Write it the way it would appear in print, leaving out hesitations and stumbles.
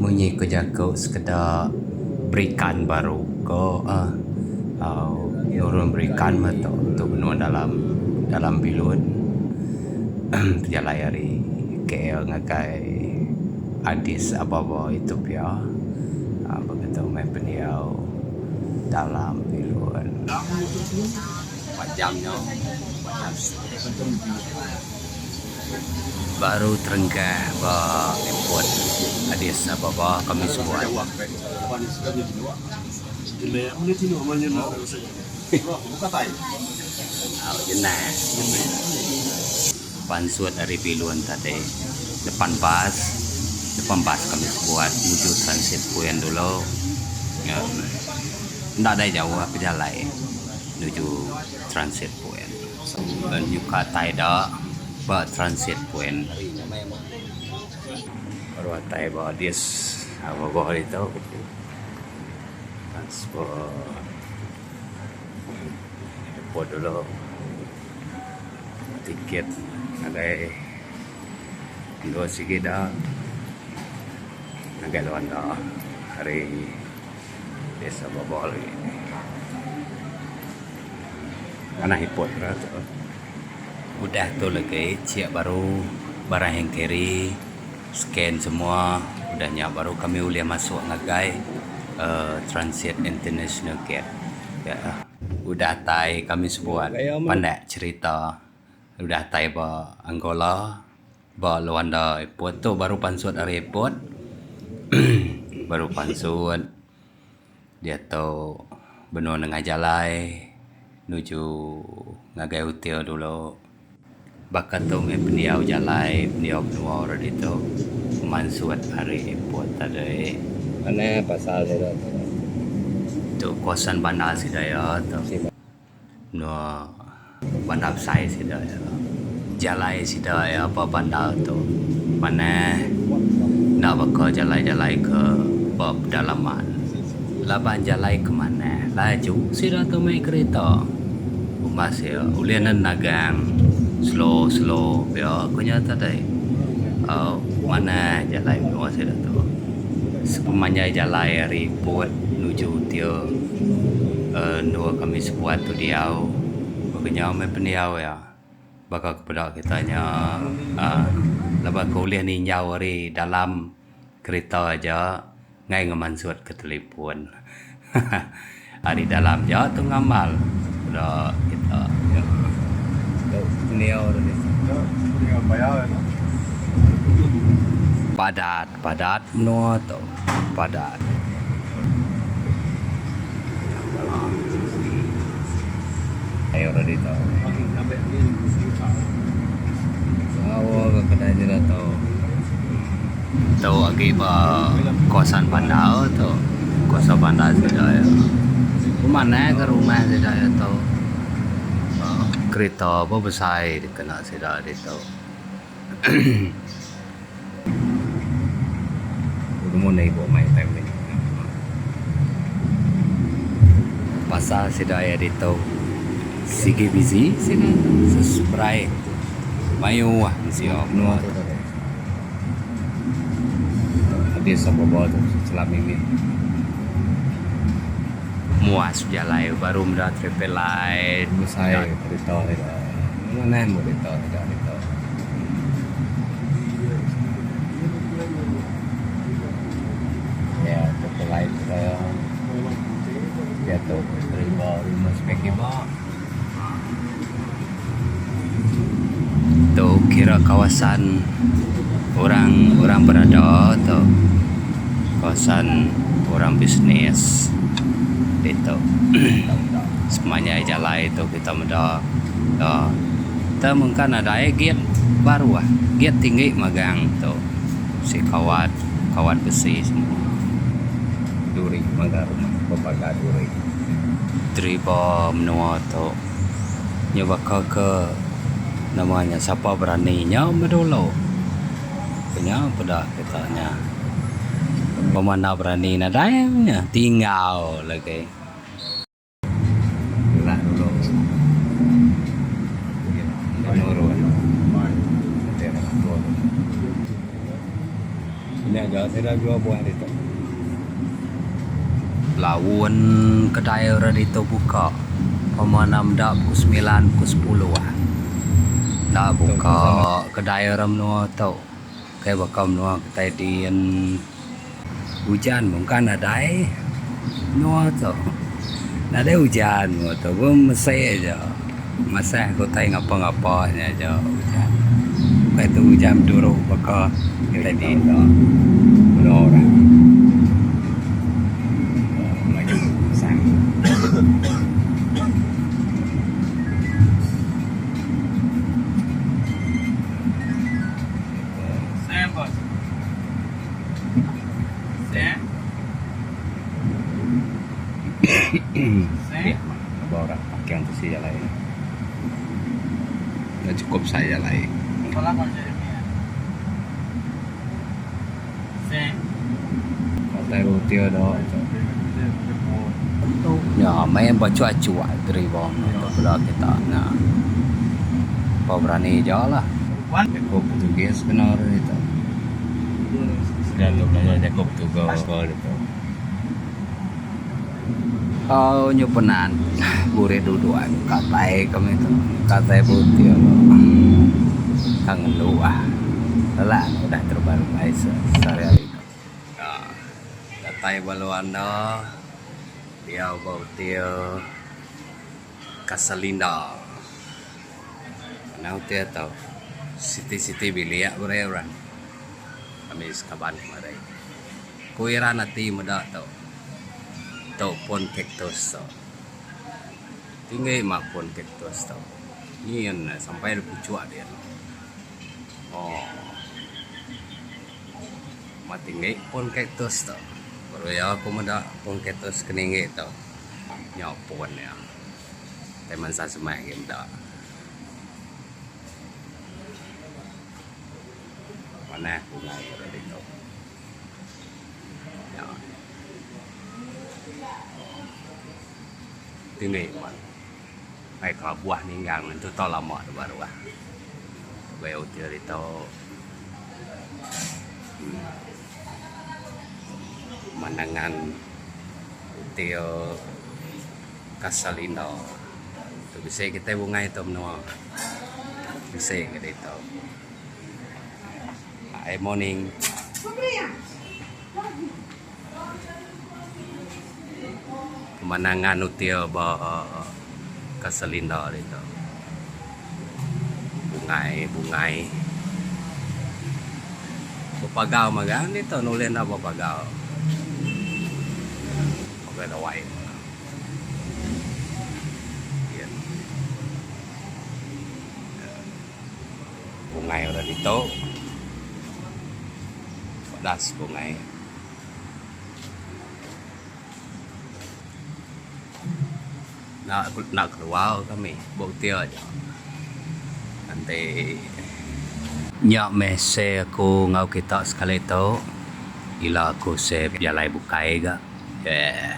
Munyi ku jaku sekeda berikan baru ko uhh nurun berikan meh tu tu benung dalam dalam bilun pejalai ari KL ngagai Addis Ababa Ethiopia uhh begitu meh pendiau dalam bilun. Baru terengkah ba airport Addis Ababa kami sebuat. Pansut ari bilun tadi depan bas, depan bas kami sebuat nuju transit point dulu. Enda dai jauh pejalai nuju transit point. Nyuka tai da ba transit point. Baru atai ba Addis Ababa ditu transfer airport dulu tiket ngagai endur sigi da ngagai Luanda ari Addis Ababa lagi. Manah ipot ra tu. Udah tu lagi chek baru barang hand carry scan semua udah nya baru kami ulih masuk ngagai uhh transit international gate. Udah atai kami sebuat pandak cherita udah atai ba Angola ba Luanda airport tu baru pansut ari airport baru pansut. Diatu benung nengah jalai nuju ngagai hotel dulu. Baka tu meh pendiau jalai pendiau menua orang ditu mansut ari airport tadi. Manah pasal sida tu. Tu kawasan bandar sida iya tu. Menua bandar besai sida iya. Jalai sida iya ba bandar tu manah enda baka jalai-jalai ke ba pedalaman. Laban jalai ke manah laju sida tu meh kerita. Umbas iya ulih ne nagang slow slow pia ku nya tadi. Au manah jalai menua sida tu. Sepemanjai jalai ari port nuju til endur kami sebuat tu diau baka nya meh pendiau iya baka ke peda kita nya uhh laban ke ulih ninjau ari dalam kerita aja ngai ngemansut ke telefon haha ari dalam ja tu ngamal peda kita. Padat padat menua tu padat. Tu agi ba kawasan bandar tu kawasan bandar sida iya. Manah ga rumah sida iya tu. Kerita pun besai dikena sida ditu. Pasal sida iya ditu sigi busy sida seseberai mayuh mensia menua tu. Abis bebal tu chelap mimit. Muas bejalai baru meda traffic light. Besai kerita sida. Manah meh kerita sida ditu. Ya traffic light sida diatu deriba rumah spek kiba. Tu kira kawasan orang orang berada tu kawasan orang bisnes ditu sepanjai jalai tu kita meda uhh tang mungka nadai gate baruh gate tinggi magang tu bisi kawat kawat besi semua. Duri mega rumah bepagar duri. Deriba menua tu nya baka ke nama nya sapa berani nya meh dulu. Nya peda kita nya. Pemandai berani nadai nya tinggal lagi. Ulah dulu nurun. Mega sida jual buah ditu. Laun kedai orang ditu buka pama enda meda pukul semilan pukul sepuluh. Enda buka kedai orang menua tu. Kai baka menua kitai din ujan mungka nadai menua tu. Nadai ujan menua tu pun mesi aja masah ke utai ngapa ngapa nya aja ujan. Ukai tu ujan beduru baka kitai din da menua orang. Melayu sang. Ba orang parking tisi jalai. Enda chukup sai jalai. Datai ruti do tu. Nya meh bechuak-chuak driver tu bala kita nya. Pa berani ja lah. Jaku Portugis kena orang ditu. Sida tu belajar jaku Portugal ditu. Au nyu penan burit duduk ai muka tai kami tu. Muka tai butil ka ngendu ah. Lelak ne udah terebai rubai sehari-hari tu. Datai ba Luanda diau ba hotel Casalinda. Anang hotel tu siti-siti bilik beri orang. Kami sekaban kemari. Ku iran ati meda tu. Tu pun cactus tu. Tinggi mah pun cactus tu. Nyin sampai da puchuk din. Oh. Mah tinggi pun cactus tu. Baru iya ku meda pun cactus ke ninggi tu. Nya pun iya. Tai mansa semak agi meda. Manah bungai ira ditu. Nya. Tinggi man. Ai kelabuh ninggang nentu tau lama da baruh. Wei hotel ditu. Pemandangan hotel Casalinda. Tu bisi kitai bungai tu menua. Bisi ke ditu. Hi morning. Pemandangan hotel ba Casalinda ditu. Bungai bungai. Bepagau magang ditu nulih enda bepagau. Pagai dawai. Bungai orang ditu. Padas bungai. Enda enda keluar kami ba util aja. Enti nya meh share aku enggau kita sekali tu ila aku share pejalai bukai ga. Yeah.